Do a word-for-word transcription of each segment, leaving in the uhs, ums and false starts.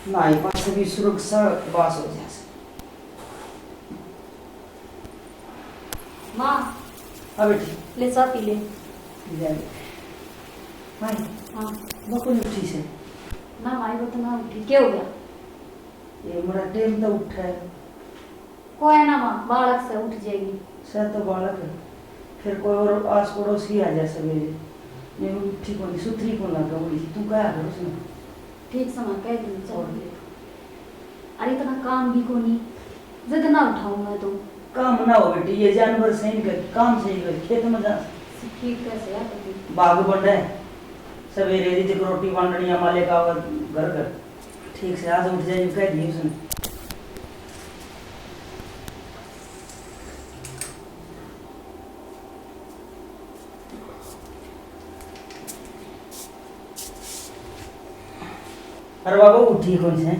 ना ही पास भी सुरक्षा बास हो जाए। माँ, हाँ बेटी। ले, चाय पी ले। ले। माई, हाँ। वो कोनी उठी से? ना माई, वो तो ना उठी। क्या हो गया? ये मेरा टेम तो उठा है। कोई ना माँ, बालक से उठ जाएगी। सर तो बालक है, फिर कोई और आस पड़ोस ही आ जा सवेरे। नहीं, उठी कोनी, सुथरी कोनी लगा, उड़ी। तू कहा कर उसने। ठीक से माँ, कह दूंगी, चल। और अरे इतना काम भी कोनी, जद ना उठाऊं मैं तो। काम ना हो बेटी, ये जानवर सही कर, काम सही कर, खेत में जा। ठीक कैसे है तो? बाग बंडे, सवेरे री जब रोटी बांटनी है, माले का घर घर। ठीक से आज उठ जाए, कह दिए उसने। अरे बाबू, उठी कौन से?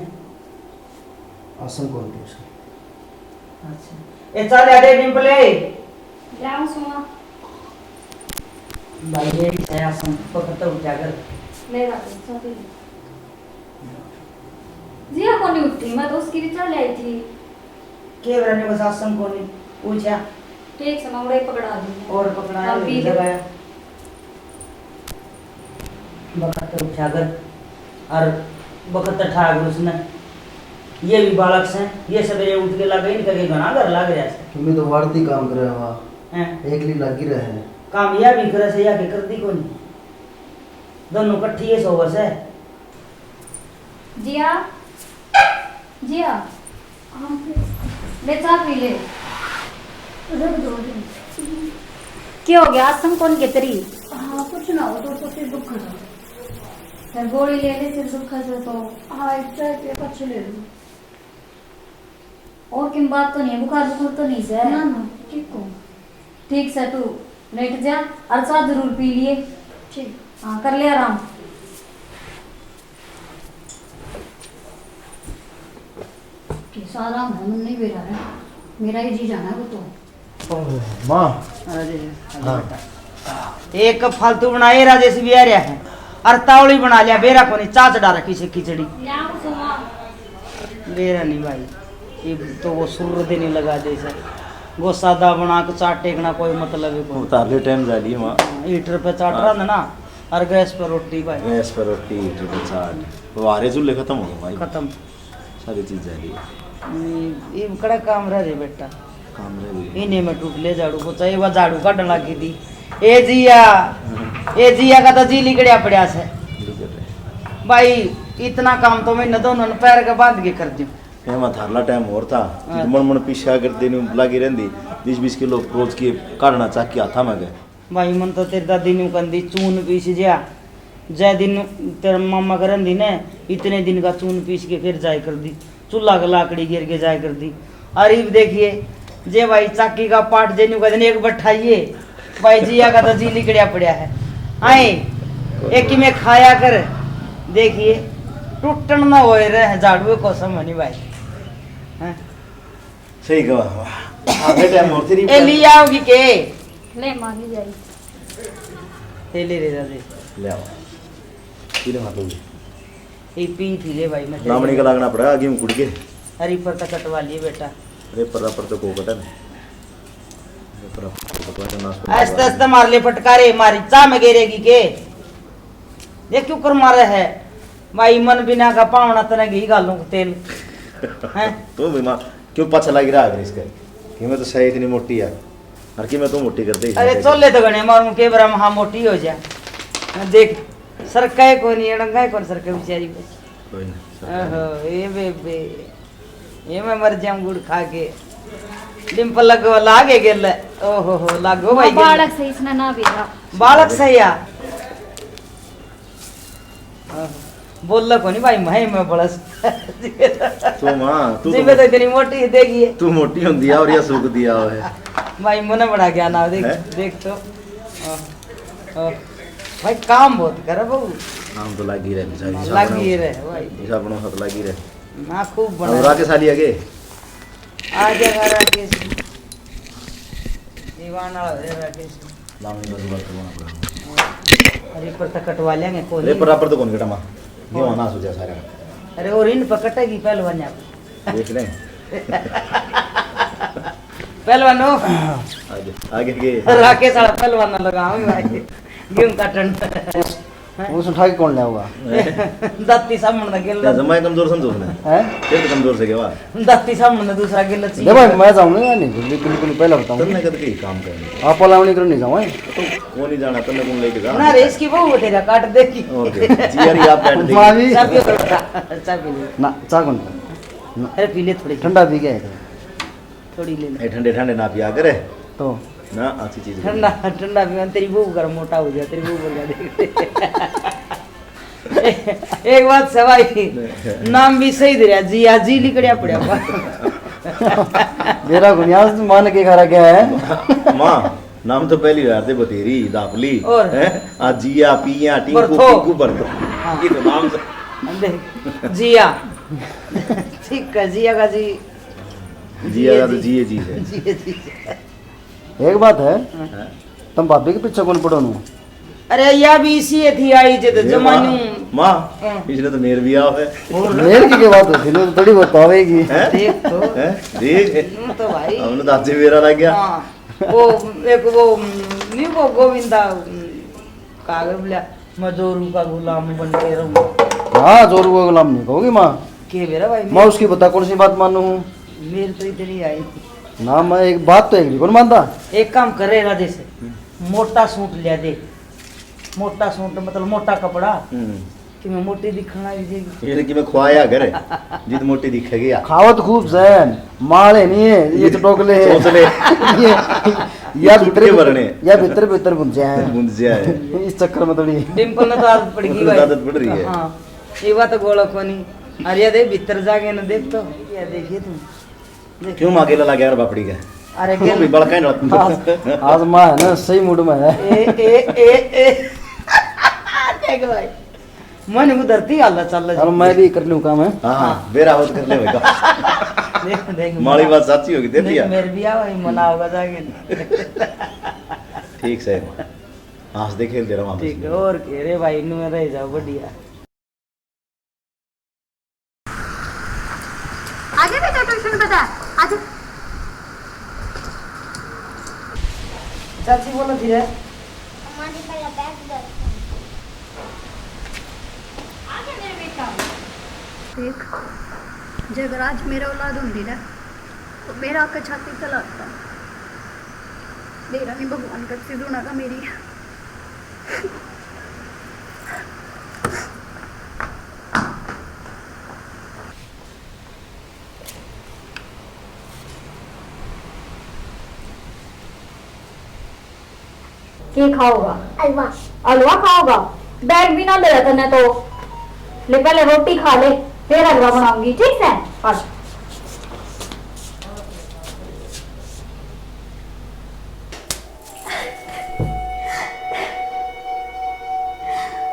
आसन कौन थे उसका? अच्छा। ए, चल आ दे डिम्पले। लाओ सुमा। भाई, ये भी है आसन, पकड़ तो उठा कर। ले बाबू, चाबी ले। जिया कोनी उठी, मैं तो उसकी भी चाल आई थी। के बरा ने बस आसन कोनी पूछा। ठीक से मैं उड़े पकड़ा दूँ। और पकड़ाया, हाँ, पी ले। लगाया। बखत तो उठा कर, और बखत तो ठा कर उसने। ये भी बालक से, ये सवेरे उठ के लगे, इनका के घना घर लग रहा है। मैं तो वारती काम करे हुआ। हैं? एकली लगी रहे। काम या भी करे से, या के कर दी कोनी। दोनों कट्ठी ये सोवस है। जिया, जिया, हाँ, फिर? ले, चाय पी ले। रख दो अभी। क्या हो गया? आसन कौन के तेरी? हाँ, कुछ ना हो, तो, तो सिर दुख रहा। फिर गोली ले ले, सिर दुख से तो। हाँ, एक चाय पिया, पाछे ले लूँ। और किम बात तो नहीं है, बुखार बुखार तो नहीं से? ना, ना, ठीक हो। ठीक से तू लेट जा और चाय जरूर पी लिए। ठीक। हाँ, कर ले आराम। कैसा आराम है, मन नहीं बेरा है। मेरा ही जी जाना है वो तो। ओह, माँ। अरे, हाँ। बेटा। एक फालतू बनाए राजेश भी आ रहा है। और तावली बना लिया, बेरा कोनी, चाच डाल रखी से खिचड़ी। बेरा नहीं भाई, ये तो वो सुर देने लगा दे से। गो सादा बना के चाट टेकना कोई मतलब है कोई। उतार ले, टाइम जा रही है माँ। हीटर पे चाट रहा था ना, और गैस पर रोटी भाई। गैस पर रोटी, हीटर पे चाट। वो आरे चूल्हे खत्म हो गए भाई। खत्म। सारी चीज जा रही है। नहीं, ये कड़ा काम रह रहे बेटा। काम रह रही है। इन्हें मैं टूट ले झाड़ू पोछा, ये वो झाड़ू काटने लगी थी। ए जिया, ए जिया का तो जी लिकड़िया पड़ा से। लिकड़ रहे। भाई, इतना काम तो मैं न दोनों ने पैर के बांध के कर दूं। ए, मैं थारला टाइम और था। हाँ। मन मन पीछा कर देने लगी रहंदी। बीस बीस किलो रोज की काटना चाकी हाथा में गए। भाई, मन तो तेरी दादी न्यू कहंदी, चून पीस ज्या। जै दिन तेरे मामा के रहंदी ने, इतने दिन का चून पीस के फिर जाय कर दी, चूल्हा के लाकड़ी गिर के जाय कर दी। और इब देखिए, जे भाई चाकी का पाट जे न्यू कहते ने, एक बठाइए, भाई जिया का तो जी लिकड़िया पड़ा है। आए, एक ही में खाया कर, देखिए, टूटन ना होए रहे झाड़ू को समझ नहीं भाई। हैं? सही कहा। आधे टाइम और तेरी ए, ली आओगी के? ले, माँ, ली आई। ए, ले रे दादे। ले आओ। पी ले, मार लो। ए, पी थी, ले भाई, मैं नामनी का लागना पड़ा, आगे में कुड़ के। अरे, पर तो कटवा लिए, बेटा। अरे, पर, पर तो को कटा ना। अरे, पर, पर तो नाश कर आस्ते, आस्ते मार ले फटकारे, मारी चा में गिरेगी के? ये क्यों कर मारे है? भाई, मन बिना का पावना तने घी घालूं तेल। हैं? तू भी मार। क्यों पाछा लागी रहा है इसके? कि मैं तो सही इतनी मोटी है। और कि मैं तो मोटी कर दे अरे इसने। चोले तो घणे मारूं, के बरा महा मोटी हो जा। देख, सरकाए कोनी, अड़ंगाए कोनी सरके बेचारी को। कोई ना, सरकाए। ओहो, ए बेबे। ये मैं मर जाऊं गुड़ खा के। डिंपल लगो, लागे गेल। ओहो हो, लागो भाई गेल। बालक से इसने ना बेरा। बालक से या। बोल कोनी भाई, मैं, मैं बड़स। तू माँ, तू जी, तो मैं तो इतनी मोटी देखी है। तू मोटी होंदी है और या सूख दिया है। भाई, मने बड़ा ज्ञान आ, देख, हैं? देख तो। हाँ, हाँ। भाई, काम बहुत करे बहू। काम तो लागी रहे बेचारी, लागी रहे भाई। इस अपनों साथ लागी रहे। ना, खूब अब बना। राकेश आ लिया के? आ जाएगा राकेश। दीवान वाला हो जाएगा राकेश। लावणी का जुगाड़ करवाना पड़ेगा। अरे, पर तो कटवा लेंगे, कोई अरे, नहीं। पर, पर तो कौन कटा माँ? ये होना सोचा सारा। अरे, और इन पकटेगी पहलवान आपको। देख रहे हैं। पहलवानो। आगे आगे के राकेश वाला पहलवान ना लगा, हम भाई। गेहूं काटन। उस उठा के कौन ले होगा? दाती सामण ना गेल। क्या जमा है कमजोर समझो उसने? हैं? फिर तो कमजोर से क्या हुआ? दाती सामण ना दूसरा गेल ची। ले भाई, मैं जाऊंगा या नहीं? बिल्कुल बिल्कुल पहले बताऊंगा। तुमने कद की काम करनी? आप वाला नहीं करने जाऊँ, हैं? तो कौन ही जाना, तुमने कौन लेके जा? ना रे, इसकी बहू तेरा काट देगी। और क्या? जिया री आप बैठ देगी। भाभी। चाबी तो रखा, चाबी ले। ना, चाह कौन? अरे, पी ले थोड़ी। ठंडा पी गया है। थोड़ी ले ले। ए, ठंडे ठंडे ना पिया करे तो ना, अच्छी चीज। ठंडा, ठंडा पीवा, तेरी बहू कर मोटा हो गया, तेरी बहू बोल गया, देख। एक बात से भाई, नाम भी सही दे रहा, जिया जी लिकड़िया पड़ा। मेरा गुनियाज मान के खा रहा क्या है? माँ, नाम तो पहली बार थे बतेरी दापली। और? हैं? आ जिया पिया टिंकू बरथो। टिंकू बरथो। हाँ। ये तो नाम से देख, जिया। ठीक है, जिया का जी। जिया का तो जिए जी है। जिए जी। एक बात है, हैं? तुम भाभी के पीछे कौन पड़ो नू? अरे, या भी इसी थी आई जे तो ये जमानू। माँ, माँ, हाँ। इसने तो मेर भी आओ है। मेर की क्या बात होती है, तो थोड़ी बहुत आवेगी। हैं? देख तो। हैं? देख। यूं तो भाई। हमने तो आज मेरा लग गया। हाँ। वो एक वो, नहीं वो गोविंदा, कागज बोला, मैं जोरू का गुलाम बन के रहूंगा। हाँ, जोरू का गुलाम नहीं कहोगी माँ। के मेरा भाई? मैं उसकी बता कौन सी बात मानू हूँ? मेरे तो इतनी आई। ना, मैं एक बात तो एक भी कौन मानता। एक काम करे राजेश, मोटा सूट लिया दे, मोटा सूट मतलब मोटा कपड़ा, हम्म। कि मैं मोटी दिखना भी देगी। ये कि मैं खुआया करे, जित मोटी दिखेगी या। खावत खूब जैन, माले नहीं है, ये तो टोकले है। सोच ले। ये या सूट भीतर के भरने। या भीतर भीतर बुंजे हैं। बुंजिया है। इस चक्कर में थोड़ी। डिम्पल ने तो आदत पड़ गई भाई। आदत पड़ रही है। हाँ, ये बात गोला कोनी। अरे, ये देख भीतर जाके ना देख तो, ये देखिए तुम। क्यों माँ गेला लगे यार बापड़ी का? अरे, क्यों भी बड़का ही ना। आज, आज माँ है ना, सही मूड में है। ए, ए, ए, ए। देख भाई, मन को धरती हालत चल रही। चलो, मैं भी कर लूँ काम है। हाँ, बेरा होत कर ले बेटा। देख, देख, माड़ी बात साची होगी, दे देख, दिया। मेरे भी आओ, ये मना होगा जाके। ठीक से। हंसते खेलते रहो आप ठीक है, इसमें। और के रे भाई, इनमें रह जाओ, बढ़िया। आजा बेटा, ट्यूशन बता। आजा। चाची बोलो धीरे। अम्मा जी, पहला बैग दे। आजा मेरे बेटा। देख, जे अगर आज मेरा औलाद होंदी ना, तो मेरा आके छाती तलाता। मेरा नहीं भगवान करती दूना का मेरी। के खाओगा? हलवा। हलवा खाओगा? बैग भी ना दे तन्ने तो। ले, पहले रोटी खा ले, फिर हलवा बनाऊंगी, ठीक है? अच्छा।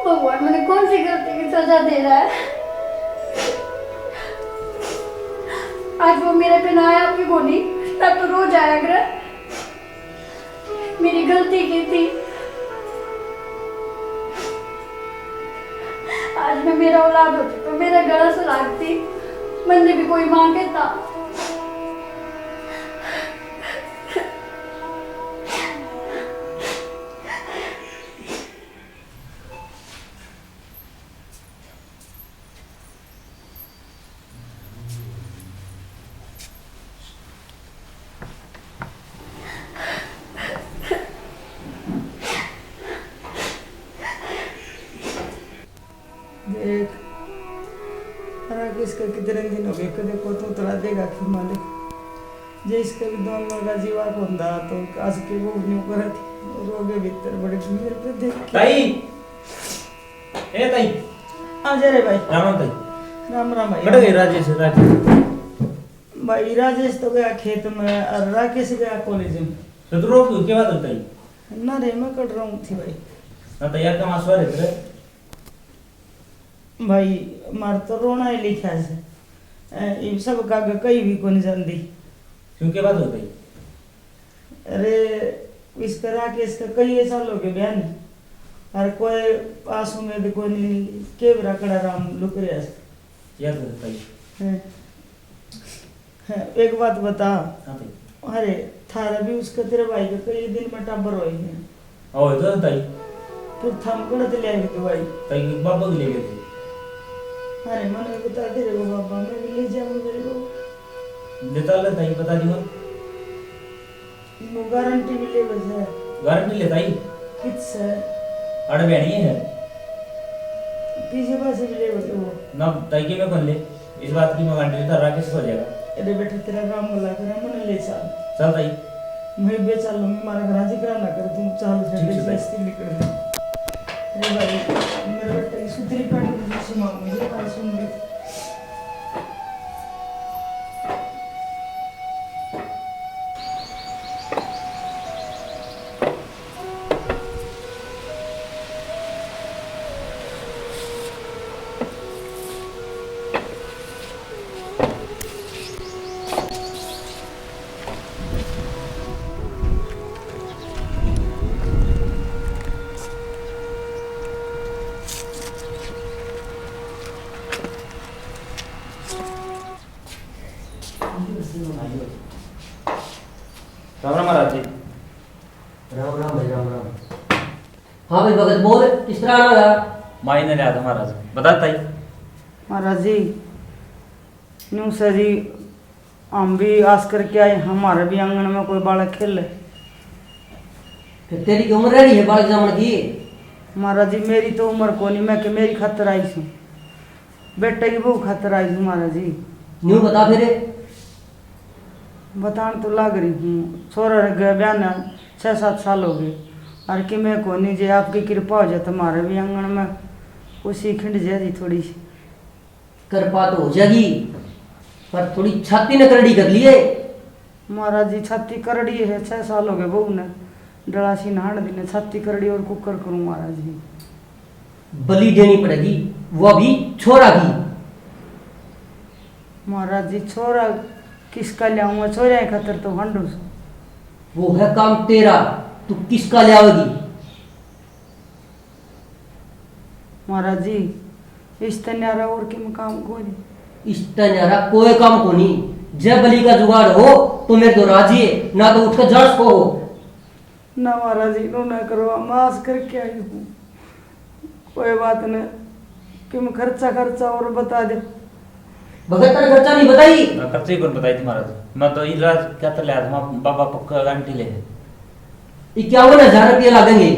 भगवान मैंने कौन सी गलती की सजा दे रहा है? आज वो मेरे बिना आया भी कोनी, तब तो रोज आया करे। मेरी गलती की थी। आज मैं मेरा औलाद होती तो मेरा गला सुलागती, मन ने भी कोई मांगे था। देख, राकेश का कितने दिन हो गए, कदे को तो तला देगा कि मालिक, जे इसका भी दोनों का जीवा होंदा तो आज के वो न्यू करत, रोगे भीतर बड़े मेरे पे देख के। ताई, ए ताई। आ जा रे भाई। राम राम ताई। राम राम भाई। कट गए राजेश, राजेश। भाई, राजेश तो गया खेत में और राकेश गया कॉलेज में। तो तू रो क्यों, क्या बात होता है? ना रे, मैं कट रहा हूँ थी भाई। ना तैयार का मासवा रे तेरे। भाई, मार तो रोना ही लिखा है। ए, इब सब का आगे कहीं भी कोनी जांदी। क्यों, क्या बात होता है? अरे, इसका राकेश का कई साल हो गए ब्याह ने, और कोई आस उम्मीद कोनी, के बेरा कड़ा राम लुक रहा है। याद है ताई। हैं। हैं, एक बात बता। हाँ ताई। अरे, थारा भी उसका, तेरे भाई का कई दिन में टाबर होए हैं। ओए तो ताई। फिर थम कड़े ते ले आए दवाई? ताई, बाबा के ले गए थे। अरे, मने बता दे रे वो बाबा, मैं भी ले जाऊंगा मेरे को। देता ले ताई, बता दूंगा। इनु गारंटी भी ले बजे। गारंटी ले ताई? कित से? अरे बहनी है। पीछे पासे भी ले बजे वो। ना ताई के मैं कौन ले? इस बात की मैं गारंटी लेता, राकेश हो जाएगा। अरे बेटा, तेरा राम भला करे, मने ले चल। चल ताई। मैं भी चलूंगी, मारा घर जिक्र ना कर, तुम चल, ठीक से ताई। जबरदस्ती निकल। अरे भाई, मेरे बेटे की सुतरी पैंट मुझे मांगू, ये बात सुन ले। राम राम महाराज जी। राम राम भाई, राम राम। हाँ भाई भगत, बोल, किस तरह आना हुआ? माई ने लिया था महाराज, बता ताई। महाराज जी, न्यू सै जी, हम भी आस करके आए, हमारे भी आंगन में कोई बालक खेले। फिर तेरी की उम्र रही है बालक जामण की? महाराज जी, मेरी तो उम्र कोनी, मैं के मेरी खातर आई सूं, बेटे की बहू खातर आई सूं महाराज जी। न्यू बता फिर। बतान तो लाग रही हूँ, छोरा रे गए ब्याह ने छः सात साल हो गए, और कि मैं कोनी, जे आपकी कृपा हो जाए तो हमारे भी आंगन में खुशी खिंड जाए जी थोड़ी सी। कृपा तो हो जाएगी, पर थोड़ी छाती ने करड़ी कर लिए। महाराज जी, छाती करड़ी है, छह साल हो गए बहू ने डला सी नहाण दी ने, छाती करड़ी और कुकर करूं महाराज जी। बलि देनी पड़ेगी, वो भी छोरा की। महाराज जी, छोरा किसका ल्याऊंगा, छोरा खातर तो हांडू सू। वो है काम तेरा, तू किसका ल्यावेगी? महाराज जी, इस तै न्यारा और किम काम कोनी। इस तै न्यारा कोई काम कोनी। जै बलि का जुगाड़ हो तो मेरे तो राजी है, ना तो उठ के जा सको हो। ना महाराज जी, नो ना करो, हम आस करके आई हूँ। कोई बात नहीं, किम खर्चा खर्चा और बता दे। भगत ने खर्चा नहीं बताई? ना, खर्चा ही कौन बताई थी महाराज? मैं तो इलाज क्या तो लिया था, बाबा पक्का गारंटी ले। इक्यावन हजार रुपये लागेंगे।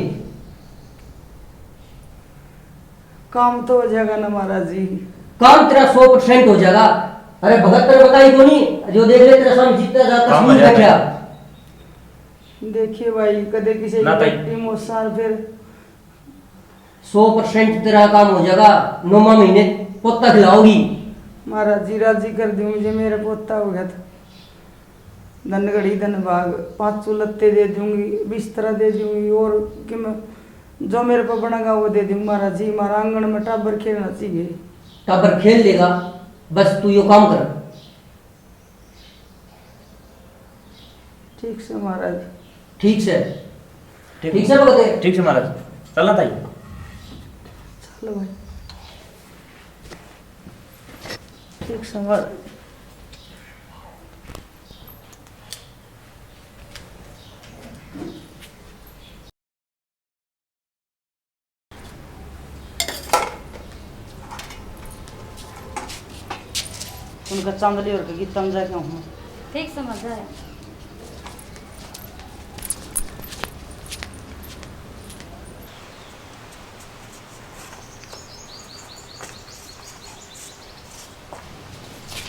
काम तो हो जाएगा ना महाराज जी? काम तेरा सौ परसेंट हो जाएगा। अरे भगत ने बताई कोनी, जो देख ले तेरा स्वामी जीता जाता काम हो जाएगा। देखिए भाई, कदे किसी की बेटी मोसार फिर। सौ परसेंट तेरा काम हो जाएगा, नौमा महीने पोता खिलाओगी। महाराज जी राजी कर दूंगी, जे मेरा पोता हो गया तो। धन घड़ी धन भाग, पांचों लत्ते दे दूंगी, बिस्तरा दे दूंगी, और कि मैं जो मेरे पे बनेगा वो दे दूंगी महाराज जी। हमारा आंगन में टाबर खेलना चाहिए। टाबर खेल लेगा, बस तू यो काम कर। ठीक से महाराज। ठीक से। ठीक ठीक से भगत। ठीक से महाराज। चलना ताई। चलो भाई। ठीक से महाराज। उनका चांदली और गीता में जाके हूँ। ठीक समझ आया।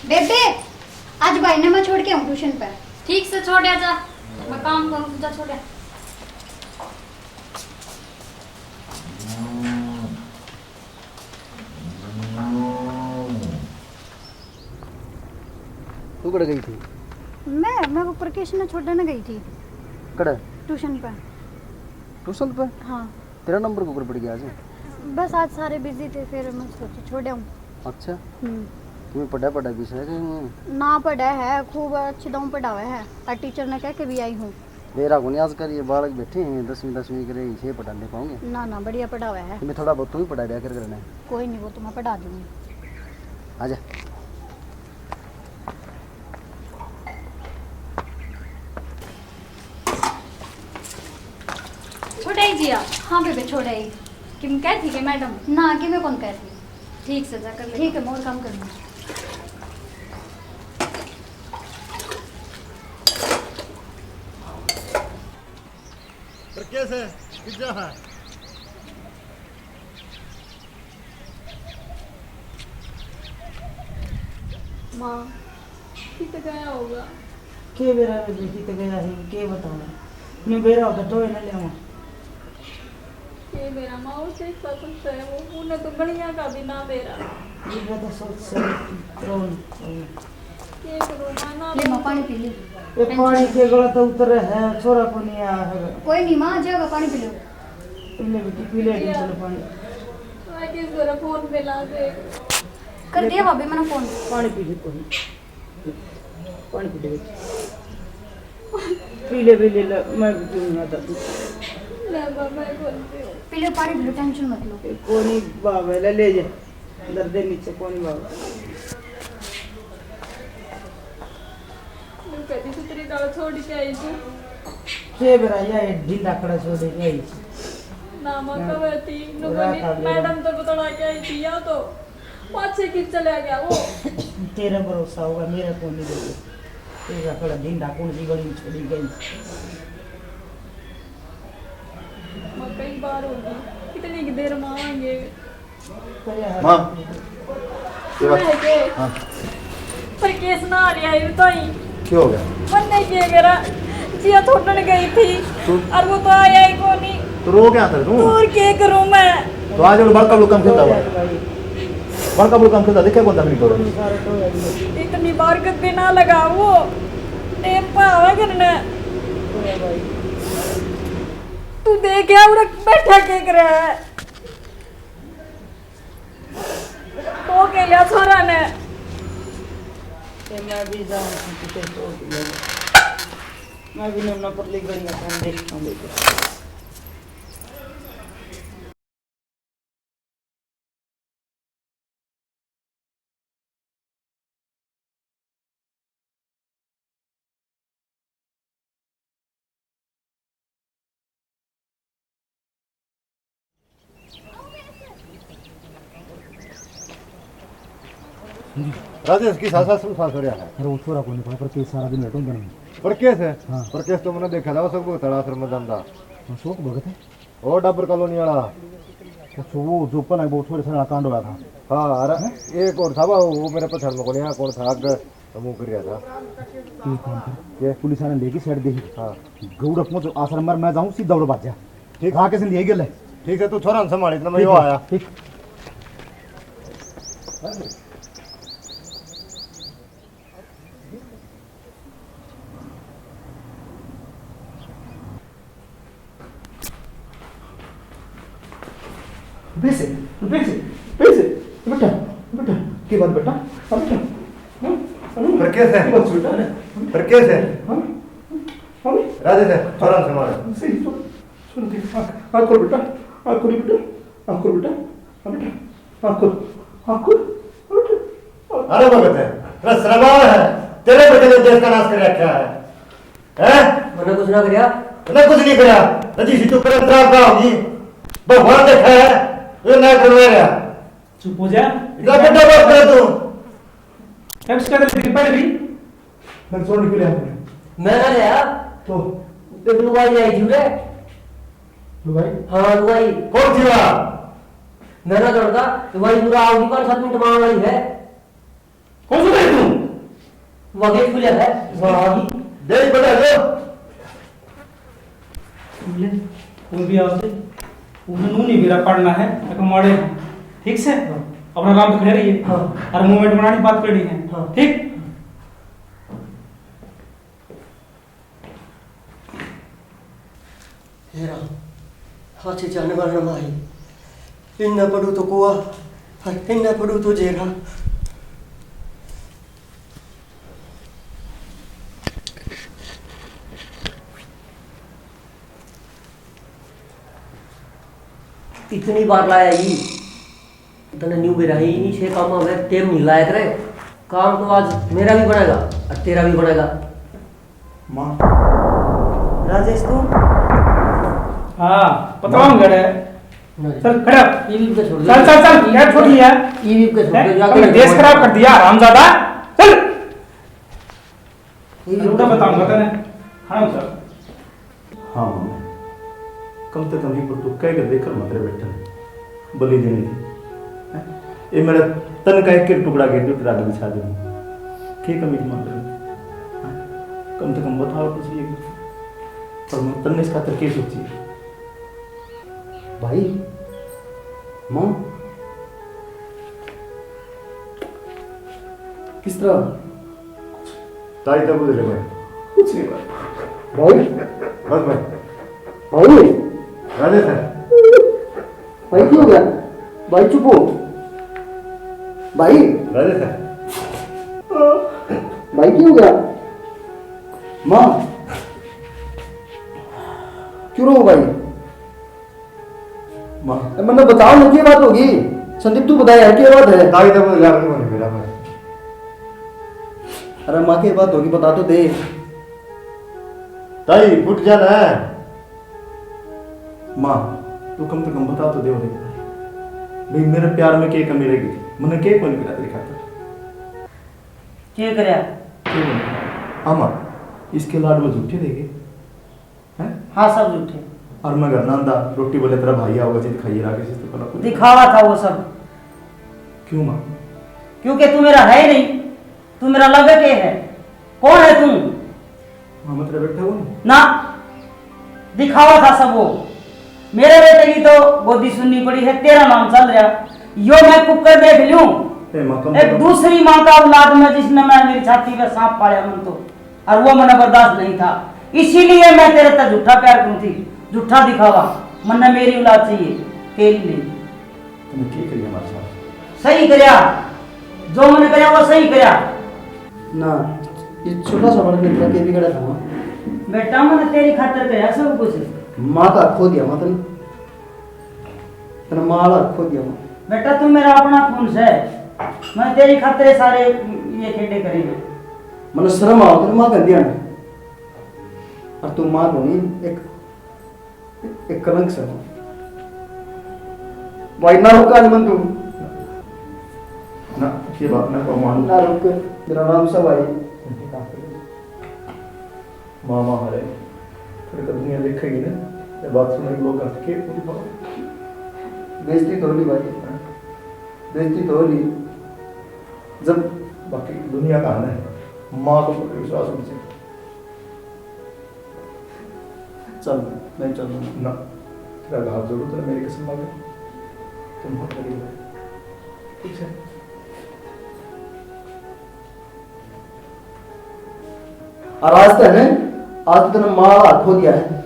बेबे, आज भाई ने मैं छोड़ के आऊँ ट्यूशन पे। ठीक से छोड़ आ जा, मैं काम करूँ, तू जा छोड़ आ। तू कड़े गई थी? मैं, मैं वो प्रकेश ने छोड़ने गई थी। कड़े? ट्यूशन पे। ट्यूशन पे? हाँ। तेरा नंबर कुकर पड़ गया आज? बस आज सारे बिजी थे, फिर मैं सोची छोड़ आऊँ। अच्छा। हम्म। तुम्हें पढ़ा, पढ़ा भी सै कि नहीं? ना पढ़ा है, खूब अच्छी दाऊ पढ़ावे है। और टीचर ने कह के भी आई हूँ। मेरा को नहीं आजकल ये बालक बैठे हैं, दसवीं, दसवीं करे, इसे पढ़ा नहीं पाऊंगे। ना, ना, बढ़िया पढ़ावे है। तुम्हें थोड़ा बहुत तू ही पढ़ा दिया कर करने। कोई नहीं, वो तो मैं पढ़ा दूंगी। आजा। छोड़ाई जिया। हाँ बेबे, छोड़ाई। किम कह थी के मैडम? ना, किमे कौन कह थी। ठीक से जा कर ले। ठीक है, मैं और काम करूँगी। पर कैसे? किस जगह है? माँ, कित गया होगा? के बेरा में भी कित गया है, के बताऊँ? मैं बेरा होता तो ही ना लेवा। के बेरा माँ, उसे एक साथ है वो, उन्हें तो गलियां का भी ना बेरा। ये तो सोच से रो न, रो न। के करूँ माँ, ना ले माँ, पानी पी ले। ये पानी के गला तो उतर है, छोरा को नहीं आया है। कोई नहीं माँ, आ जाएगा, पानी पी लो। ले बेटी, पी ले, पी ले। चलो पानी। आ, किस तरह फोन पे ला दे। कर दिया भाभी मैंने फोन। पानी पी ले, कोई। पानी पी ले बेटी। पी ले, पी ले, ले, मैं भी पीऊंगा दादू। ले बाबा, मैं कौन पीऊं? पी ले पानी, पी लो, टेंशन मत लो। ए, कोनी बाबा, ले, ले जा। दर्द है नीचे, कोनी बाबा। मैं कदी से तेरी दाल छोड़ के आई तू। के बेरा या ढीला कड़ा छोड़ के आई। ना माँ, हाँ। कब थी? नु रात कोनी, आ गया। मैडम तो बतला के आई थी, या तो पाछे की चला गया वो। तेरा भरोसा होगा, मेरा कोनी। तेरा कड़ा ढीला कौन सी गली में छोड़ी गई? माँ, कई बार होगी, कितनी की देर में आएंगे? माँ, तेरा, मैं के? हाँ। पर केस ना आ रहा है, बताई। क्या हो गया? मन्ने के करा, जिया छोड़न गई थी, तू? और वो तो आया ही कोनी। तो रो क्या था तू? और के करूं मैं? तो आज वो बड़का बुड़का खेलता हुआ। बड़का बुड़का खेलता, देखे कौन था मेरी तोड़? इतनी बार गद्दे ना लगा वो, टेम पे आवा करना। तू देख, उड़े बैठा के करे है? तो के लिया छोरा ने। ते मैं भी जाऊं किते तो। मैं भी नन्ना पतली गलियां कौन देखता हूँ, देखो। राजेश की सासा सुन सास हो रहा है। अरे वो छोरा कोनी पाया, पर केस सारा दिन बैठो बने। पर केस है? हाँ। पर केस तो मैंने देखा था, वो सब को तड़ा आश्रम में जांदा। हाँ, शोक भगत है। और डब्बर कॉलोनी वाला। अच्छा, वो जो पहले वो थोड़े से कांड हुआ था। हाँ, अरे हैं? एक और था, वो मेरे पछाड़ में कोनी, कौन था, आगे मुंह कर रहा था। एक काम कर। क्या? पुलिस वाले लेके साइड दे। हाँ। गौरव पहुंच आश्रम में, मैं जाऊं सीधा उड़ बाजा। ठीक। खा के से लिए गले। ठीक है, तू छोरा ने संभाल, इतना मैं ठीक यो है, आया। ठीक। बेसे, बेसे, बेसे, बेटा, बेटा, के बात बेटा? हाँ बेटा, हाँ? हाँ? पर कैसे? के बात बेटा? पर कैसे? हाँ? हाँ? राधे से, छोरा से मार। सही, सुन, सुन, देख, आँख, आँख खोल बेटा, आँख खोल बेटा, आँख खोल बेटा, हाँ बेटा, आँख खोल, आँख खोल, हाँ बेटा, आँख खोल। अरे भगत है, तेरा सरबार है, तेरे बेटे ने देश का नाश कर रखा है। हैं? मैंने कुछ ना करया। तूने कुछ नहीं करया। नदी सी तू पर अंतराल का होगी। भगवान देखा है, ये ना करवा रहा। चुप हो जा। इतना बड़ा बात करे तू। एक्स का तेरे पहले भी। मैं छोड़ के ले आया। मैं ना ले आया। तो? एक लुगाई आई थी रे। लुगाई? हाँ, लुगाई। कौन थी वहाँ? मैं ना जानता। लुगाई पूरा आओगी, पाँच सात मिनट में आने वाली है। कौन सा देख तू? वो गेट खुला है। वाह। देख बता दो। ले, वो भी आओ से। उन्हें नू नहीं मेरा पढ़ना है, एक माड़े हैं। ठीक से? हाँ। अपना आराम से खड़े रहिए। हाँ। और मूवमेंट बनानी, बात करनी है। हाँ। ठीक? हेरा, हाथी जानवर न माही, इन्ना पड़ू तो कुआ, और इन्ना पड़ू तो जेरा। इतनी बार लाया ही। तने न्यू बेरा ही इसे काम में टेम नहीं लाया करे। काम तो आज मेरा भी बनेगा और तेरा भी बनेगा। माँ। राजेश, तू? हाँ, पता हूँ घर है। नहीं। चल, खड़ा। ये भी छोड़ दे। चल, चल, चल, ये क्या छोड़ दिया? ये भी छोड़ दे, हैं? जाके तुमने देश खराब कर दिया, हरामजादा। चल। ये भी अरे, उठा, बताऊंगा तने। हाँ, सर। हाँ, मम्मी। कम से कम एक बार तू कह के देख कर मत रे बेटा। बलि देनी थी। हैं? ये मेरा तन का एक एक टुकड़ा गिर जो तेरा आगे बिछा दूंगा। के कमी थी मात्र? हैं? कम से कम बताओ कुछ ये। पर मैं तन्ने इस खातर के सोची? भाई, माँ, किस तरह? ताई तब बोल रहे भाई। कुछ नहीं भाई। भाई? बस भाई। भाई? राधे सर। भाई, क्या हो गया? भाई, चुप हो। भाई? राधे सर। भाई, क्या हो गया? माँ, क्यों रो भाई? माँ। ए, मन्ने बताओ ना, क्या बात होगी? संदीप, तू बता यार, क्या बात है? ताई तब बोल रहे भाई, मेरा भाई। अरे माँ, क्या बात होगी, बता तो दे। ताई, फुट जाना है। माँ, तू कम से कम बता तो दे, भाई, मेरे प्यार में के कमी रह गई थी? मैंने के कोई नहीं करा तेरी खातर? के करया? के नहीं? हाँ माँ, इसके लाड वो झूठे रह गए। हैं? हाँ, सब झूठे। और मैं घर ना आंदा, रोटी बोले तेरा भाई आओगा, जिद खाइए, राकेश, इससे पहला कोई दिखावा था वो सब। क्यों माँ? क्योंकि तू मेरा है ही नहीं। तू मेरा लगे के है? कौन है तू? हाँ, मैं तेरा बेटा हूँ। ना, दिखावा था सब वो। मेरे बेटे की तो गोदी सुननी पड़ी है, तेरा नाम चल रहा। यो मैं कुकर देख लूं, ए, माँ, कम एक करो। दूसरी माँ का औलाद में जिसने मैं मेरी छाती पे सांप पाया मन तो, और वो मन्ने बर्दाश्त नहीं था, इसीलिए मैं तेरे ते झूठा प्यार करूँ थी, झूठा दिखावा। मन्ने मेरी औलाद चाहिए, तेरी नहीं। तूने ठीक करिया हमारे साथ। सही करया, जो मैंने करया वो सही करया। ना, ये छोटा सा फर्क नहीं था, के भी खड़ा था वहाँ। बेटा, मैंने तेरी खातर करया सब कुछ। माँ का खो दिया माँ तने, तने माँ वाला खो दिया माँ। बेटा, तू मेरा अपना खून से, मैं तेरी खातर सारे ये खेडे करे हैं। मने शर्म आओ, तने माँ कर दिया ना। और तू माँ को नहीं, एक एक कलंक से हो। भाई, ना रुक आज मन तू। ना, ये बात ना को मान। ना रुक, मेरा नाम से भाई। मामा हरे, फिर तो दुनिया देखेगी ना, ये बात सुन के लोग हंस के पूरी बात। बेइज्जती तो होली भाई। हाँ। बेइज्जती तो होली। जब बाकी दुनिया का है ना, माँ को विश्वास होना चाहिए। चल, मैं चल दूंगा। ना, तेरा हाथ जोड़ू, तूने मेरी कसम खा ले। तुम मत करिए। ठीक है। और आज तो है ना, आज तो तूने माँ वाला हाथ खो दिया है।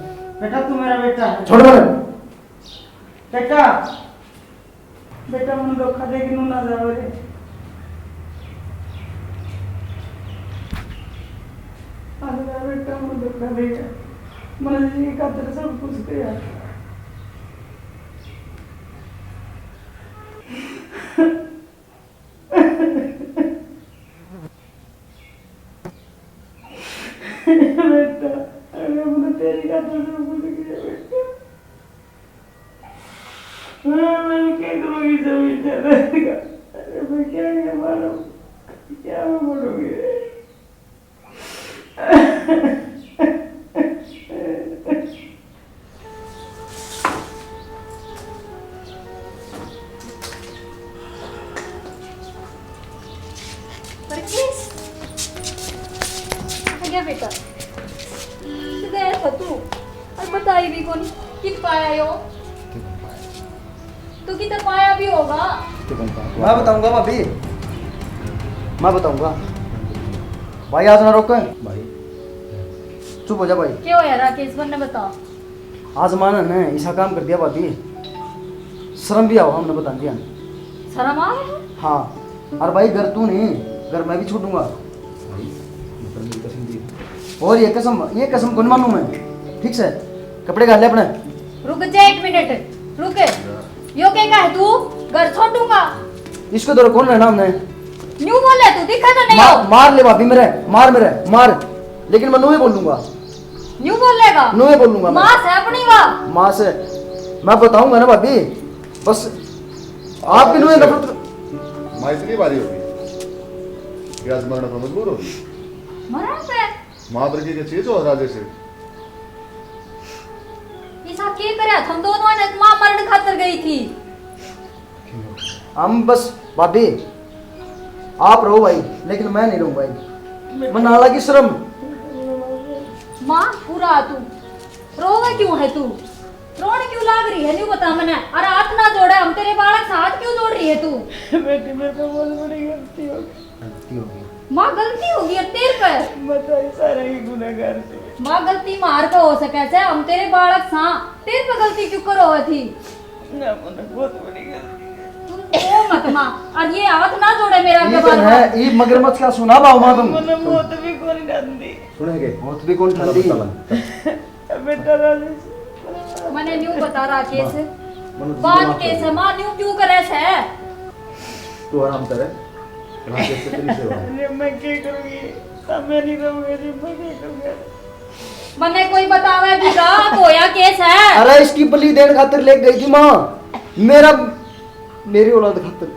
बेटा, तू मेरा बेटा है। छोड़ दे। बेटा, बेटा, मन्ने धोखा दे के नू ना जावे रे। आज मेरा बेटा मन्ने धोखा देगा। मन्ने जी की खातिर सब कुछ दिया। बेटा, अरे मन्ने तेरी खातिर सब कुछ किया बेटा। मैं, मैं क्या करूँगी जमीन जायदाद का? अरे मैं क्या, क्या मारूँ? क्या मैं बोलूँगी? परचेज? आ गया बेटा। गया था तू और बताई भी कोनी। कित पाया यो? तू कित पाया भी होगा? मैं बताऊंगा भाभी, मैं बताऊंगा। भाई, आज ना रोक भाई। चुप हो जा भाई। क्या होया राकेश, मन्ने बता। आज माँ ने ऐसा काम कर दिया भाभी, शर्म भी आओ हमने बता दिया। शर्म आ? हाँ, और भाई घर तू नहीं, घर मैं भी छोड़ूंगा। भाई, मतलब मेरी कसम दी। और ये कसम, ये कसम कौन मानू मैं? ठीक से कपड़े घाल ले अपने। रुक जा एक मिनट, रुक। यो के का है तू? घर छोड़ूंगा। इसको धोरे कौन रहना हमने? न्यू बोले तू, दिखा तो नहीं मार, हो। मार ले भाभी मेरे, मार मेरे, मार। लेकिन मैं न्यू ही बोलूंगा। न्यू बोलेगा? न्यू ही बोलूंगा मैं। माँ से अपनी वा। माँ से मैं बताऊंगा ना भाभी। बस आप भी न्यू ही नफरत। माँ इतनी भारी हो गई कि आज मरण पर मजबूर हो गई। मरण पे? माँ पर की चीज हो राजे से। ऐसा के करे? हम दोनों ने माँ मरण खातर गई थी। हम बस भाभी, आप रहो भाई, लेकिन मैं नहीं रहूं भाई। मन्ने आ लगी शर्म। माँ, पूरा तू रोवे क्यों है तू? रोने क्यों लाग रही है, न्यू बता मने। अरे हाथ ना जोड़े, हम तेरे बालक से हाथ क्यों जोड़ रही है तू? बेटी, मेरे पे बहुत बड़ी गलती हो गई। गलती हो गई। माँ, गलती हो गई है तेरे पे। मैं तो सारे ही गुनाहगार थी। माँ, गलती मार पे हो सके से, हम तेरे बालक सा, तेरे पे गलती क्यों करो थी? ना, मन्ने बहुत बड़ी गलती है। तू रो मत माँ, और ये हाथ ना जोड़े मेरा ये तो बार-बार। है, ये मगरमच्छ का सुना भाव माँ तुम। मन्ने मौत भी कौन ठांदी। सुनेंगे। मौत भी कौन ठांदी। बेटा राजेश। मन्ने न्यू बता राकेश। माँ, मन्ने तुझे बात माफ कर कैसे दिया। माँ न्यू क्यों करे से? तू आराम करे। राकेश से तेरी सेवा है। अरे मैं क्या करूँगी? मैं नहीं रहूँगी जी, मैं क्या करूँगी? मन्ने कोई बतावे भी का होया कैसे? अरे इसकी बलि देने खातिर ले गई थी माँ। मेरा मेरी औलाद खातर।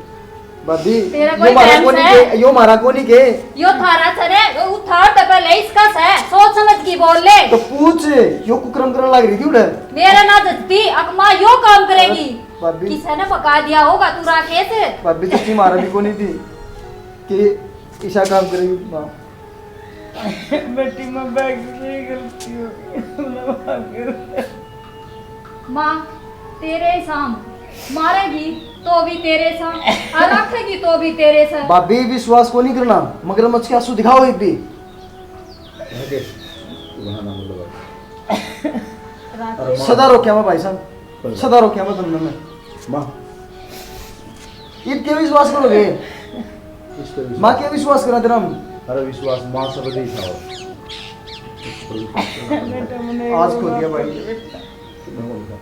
भाभी, तेरा यो कोई मारा बहन कोनी से? के, यो मारा कोनी के। यो थारा से रे, यो थार ते पहले इसका से, सोच समझ की बोल ले। तो पूछ, यो कुकर्म करने लग रही थी उड़े। मेरा ना जचती, अकमा यो काम करेगी। भाभी। किसी ने पका दिया होगा तू राकेश। भाभी, सच्ची मारा भी कोनी थी कि ईशा काम करेगी माँ। बेटी, मैं बैग से गलती हो गई, माफ कर दे। माँ, तेरे साम मारेगी तो भी तेरे साम, और रखेगी तो भी तेरे साम। भाभी, विश्वास को नहीं करना, मगरमच्छ के आंसू दिखाओ एक भी। राकेश, तू बहाना मत लगा। राकेश। सदा रोक्या मैं भाई साहब, सदा रोक्या मैं तुमने मैं। माँ। इब के विश्वास करोगे? इस पे विश्वास। माँ के विश्वास करा तेरा हम? अरे विश्वास माँ सब दे था। बेटा, मैंने आज खो दिया भाई। कितना बोलता?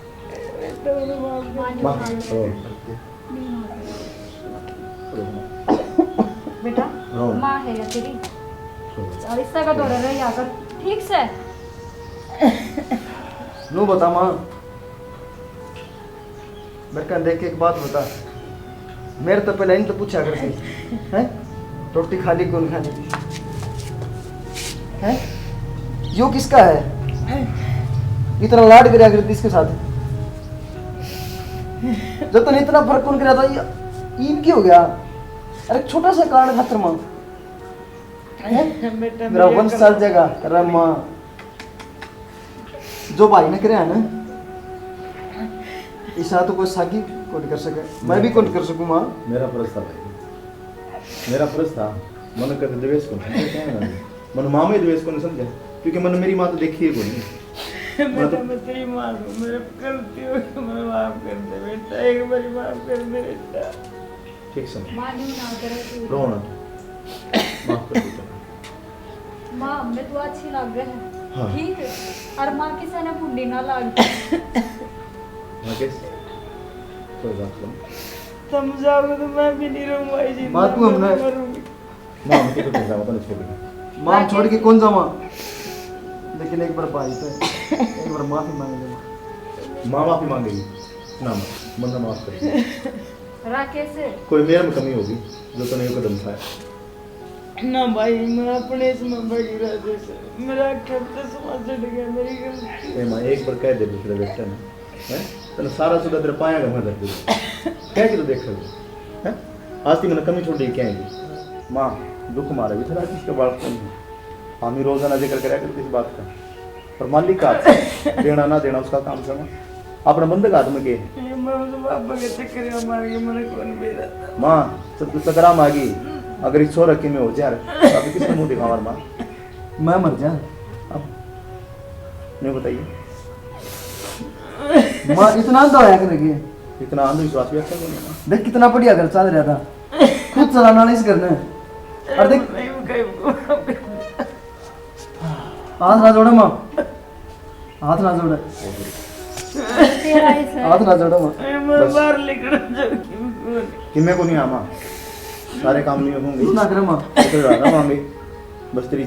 बेटा, मैंने माफ कर दिया। माँ, रो। बेटा, रो। माँ है या तेरी? रो। और इससे का दौरा रह जाकर ठीक से। नो बता माँ। मेरे का देख के एक बात बता, मेरे तो पहले इन तो पूछा करती, हैं? रोटी खा ली, कौन खा ली? हैं? यो किसका है? इतना लाड करया करती इसके साथ। जब तने इतना फर्क कौन करा था, ये ईब की हो गया? अरे छोटा सा कारण खातर माँ, हैं? बेटा, मेरा मेरे वंश चल जाएगा, अरे माँ। जो भाई ने करया है ना, इसा तो कोई सागी कोनी कर सके, मैं भी कोनी कर सकूँ माँ। मेरा फर्ज था भाई, मेरा फर्ज था। मन कदे द्वेष को नहीं समझा, मन माँ में द्वेष को नहीं समझा, क्योंकि मन मेरी माँ तो देखी ही कोनी। बेटा, मैं तेरी माँ हूँ, मेरे गलती हो गई, मैं माफ कर दे बेटा, एक बार माफ कर दे बेटा। ठीक समझ। माँ न्यू ना करे तू। रो ना तू। माफ कर दे चलो। माँ, हमें तू अच्छी लग रही है। हाँ। ठीक है। और माँ किसी ने भूंडी ना लाग। राकेश, कोई बात नहीं। तुम जाओगे तो मैं भी नहीं रहूंगा इस जिंदगी में, माँ, तू हमने मरूंगी। माँ, हम तो कुछ नहीं जावा, तने छोड़ के। माँ, हम छोड़ के कौन जावा? लेकिन एक बार भाई पे, एक बार माफी मांग ले। माँ माफी मांगेगी। ना माँ, मन माफ कर। राकेश। कोई मेरे में कमी होगी, जो तूने ये कदम उठाया। ना भाई, मैं अपने इसमें बड़ी राजे से, मेरा आँखें पे चश्मा चढ़ गया, मेरी गलती। ए माँ, एक बार कह दे दूसरे बेटे ने, हैं? तने सारा सुधा तेरे पाया का मैं धर दूँ। कह के तो देख ले, हैं? आज ती मैंने कमी छोड़ी क्या है? माँ, दुख मारे भी थोड़ा किसके बालक को नहीं। हम ही रोजाना जिक्र करा करते इस बात का। पर मालिक का हाथ, देना ना देना उसका काम था ना। अपने बंदे का हाथ में के है? ये मैं उस बाबा के चक्कर में मार के मैंने कौन बेरा था? माँ, सब कुछ सकराम आ गई। अगर इस छोरा की में हो जा, तो अभी किसने मुंह दिखावा माँ? मैं मर जा। अब नहीं बताइए। माँ, इतना अंधा होया करेगी। इतना अंधविश्वास भी अच्छा कोनी ना। देख, कितना बढ़िया घर चल रहा था, खुद चलाना नहीं इस घर ने। और देख, नहीं, वो कहीं हाथ ना जोड़े माँ, हाथ ना जोड़े। तेरा ही सर। हाथ ना जोड़ो माँ। मैं बस। बाहर निकल जाऊंगी। कि मैं को नहीं आमा, सारे काम नहीं होंगे। कुछ ना करे माँ। तो फिर रहा मांगे। बस तेरी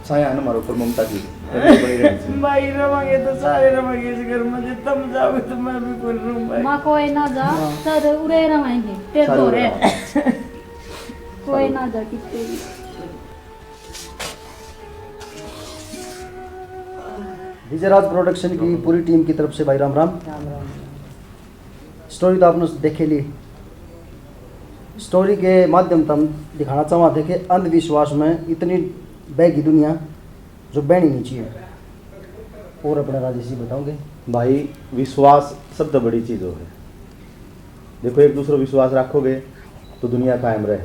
छाया है ना हमारे ऊपर, ममता की। तेरे ऊपर ही रहनी चाहिए। भाई, रवांगे तो सारे रवांगे इस घर में, जे तुम जाओगे तो मैं भी कोई रहूं भाई। माँ, कोई ना जा, हाँ। सर उरे रवाएंगे, तेरे सारे दो उरे रहे। रवाएंगे। कोई ना जा कितने भी। विजयराज प्रोडक्शन की पूरी टीम की तरफ से भाई राम राम। राम राम। स्टोरी तो आपने देखे ली। स्टोरी के माध्यम से हम दिखाना चाहवा थे कि अंधविश्वास में इतनी बह गई दुनिया जो बहनी नहीं चाहिए। और अपने राजेश जी बताओगे? भाई, विश्वास सबसे बड़ी चीज़ हो है। देखो, एक दूसरे विश्वास रखोगे तो दुनिया कायम रहे।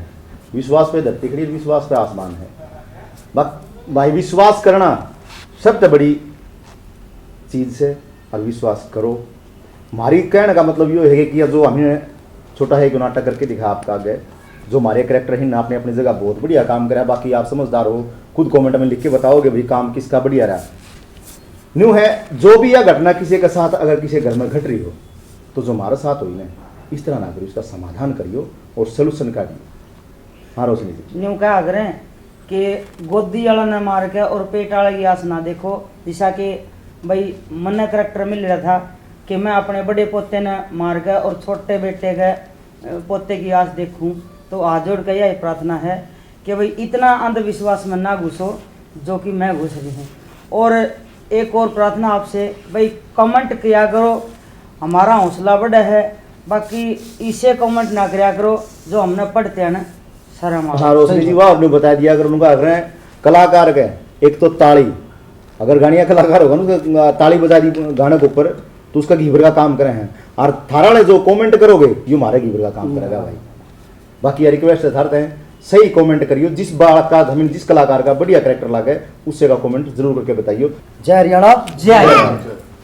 विश्वास पे धरती खड़ी, विश्वास पे आसमान है। बा-, भाई, विश्वास करना सबसे बड़ी चीज़ से, और विश्वास करो। हमारी कहने का मतलब यो है कि जो हमने छोटा है एक नाटक करके दिखा आपका आगे, जो हमारे करेक्टर हैं ना, आपने अपनी जगह बहुत बढ़िया काम करा। बाकी आप समझदार हो, खुद कमेंट में लिख के बताओगे भाई काम किसका बढ़िया रहा। न्यू है, जो भी यह घटना किसी के साथ अगर किसी घर में घट रही हो, तो जो हमारे साथ हुई ना, इस तरह ना करियो, इसका समाधान करियो और सोल्यूशन काढ़ियो। हाँ रोशनी जी। न्यू कहा करें कि गोदी वाला ने मार के और पेट वाला की आस ना देखो। जिसा कि भाई मन्ने करेक्टर मिल रहा था कि मैं अपने बड़े पोते ने मार के और छोटे बेटे के, अ, पोते की आस देखूं। तो हाथ जोड़ के यही प्रार्थना है कि भाई इतना अंधविश्वास में ना घुसो जो कि मैं घुस रही हूँ। और एक और प्रार्थना आपसे, भाई कमेंट किया करो, हमारा हौसला बढ़े है, बाकी इसे कमेंट ना करया करो जो हमने पढ़ते हैं ना शर्म आवे। हाँ रोशनी जी, वाह, आपने बता दिया। अगर उनका अगर कलाकार के एक तो ताली, अगर गानिया कलाकार होगा ना, उसका ताली बजा दी गाने के ऊपर, तो उसका घीवर का काम करे हैं। और थारा वाले जो कमेंट करोगे, यो हमारे घीवर का काम करेगा भाई। बाकी ये रिक्वेस्ट है थारे तै, सही कमेंट करियो, जिस बात का हमें, जिस कलाकार का बढ़िया करेक्टर लगे, उससे का कमेंट जरूर करके बताइयो। जय हरियाणा। जय हरियाणा।